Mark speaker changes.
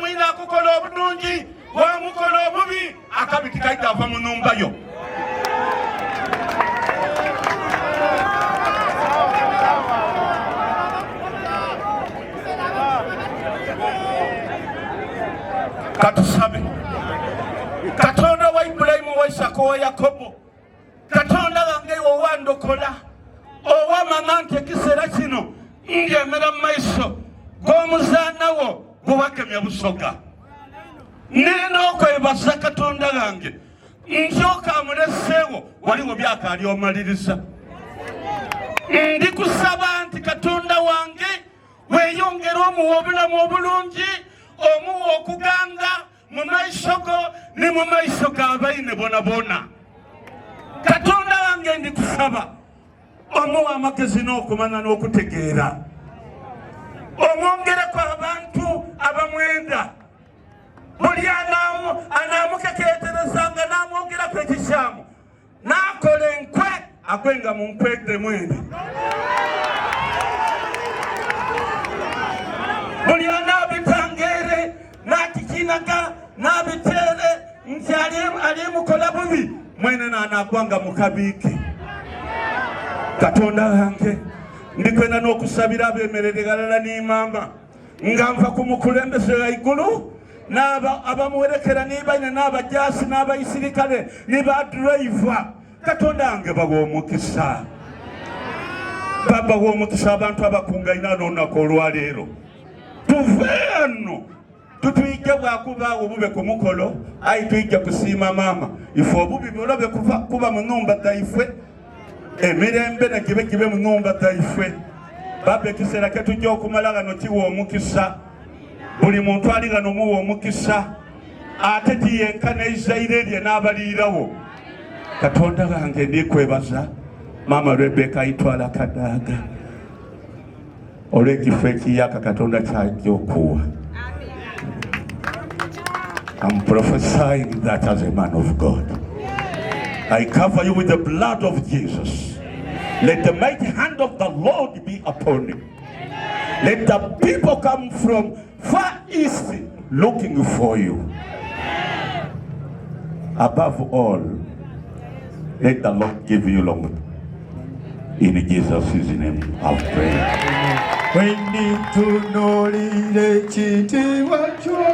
Speaker 1: mwine akukola obulungi wamukola obubi akabi tikaidha ava mu nhumba yo. Katusabe. Katonda wa Ibulayimu wa Isaaka owa Yakobo, Katonda wange iwe owandokola, owamama nti ekiseera kino ndyemera mu maiso g'omuzaana wo gwe wagemya Busoga. Nina okwebaza Katonda wange nti okamuleseewo waliwo byakaali omaliriza. Ndi kusaba nti Katonda wange weyongere omuwa obulamu obulungi, omuwa okuganga mu maiso go ni mu maiso ga baine bonabona. Katonda wange ndi kusaba omuwa amagezi n'okumanya n'okutegeera, omwongereku abantu abamwenda. Buli anaamukeketerezanga n'amwogeraku ekikyamu n'akola enkwe agwenga mu nkwe dhe mwene. Buli anaabitanga ere n'akikinaga n'abiteere nti alimukola bubi mwene n'anaagwanga mu kabi ke. Katonda wange ndikwenda n'okusabira abemerere ghalala ni maama nga nva ku mukulembeze ghaigulu n'aba abamuwerekera ni baine n'abajaasi n'abaisirikale ni ba driver. Katonda wange bawa omukisa, babawa omukisa abantu abakungaina n'olunaku olwaleero. Tuve ghano tutwije bwakubaawo bube ku mukolo, aye twije kusiima maama. Ife obubi bulobe kuba mu nhumba dhaifwe, emirembe ne gibe gibe mu nhumba dhaifwe. Baba ekiseera ke tujja okumala ghano kiwa omukisa buli muntu ali ghano muwa omukisa, ate tiyenka n'eizaire lye n'abaliirawo. Katonda wange ndikwebaza maama Rebecca Itwala Kadaga olw'ekifo ekiyaka Katonda kyajja okuwa. I'm prophesying that as a man of God. I cover you with the blood of Jesus. Let the mighty hand of the Lord be upon you. Let the people come from far east looking for you. Above all, let the Lord give you long. In Jesus' name, I've prayed.
Speaker 2: Bwe nditunuulira ekitiibwa kyo.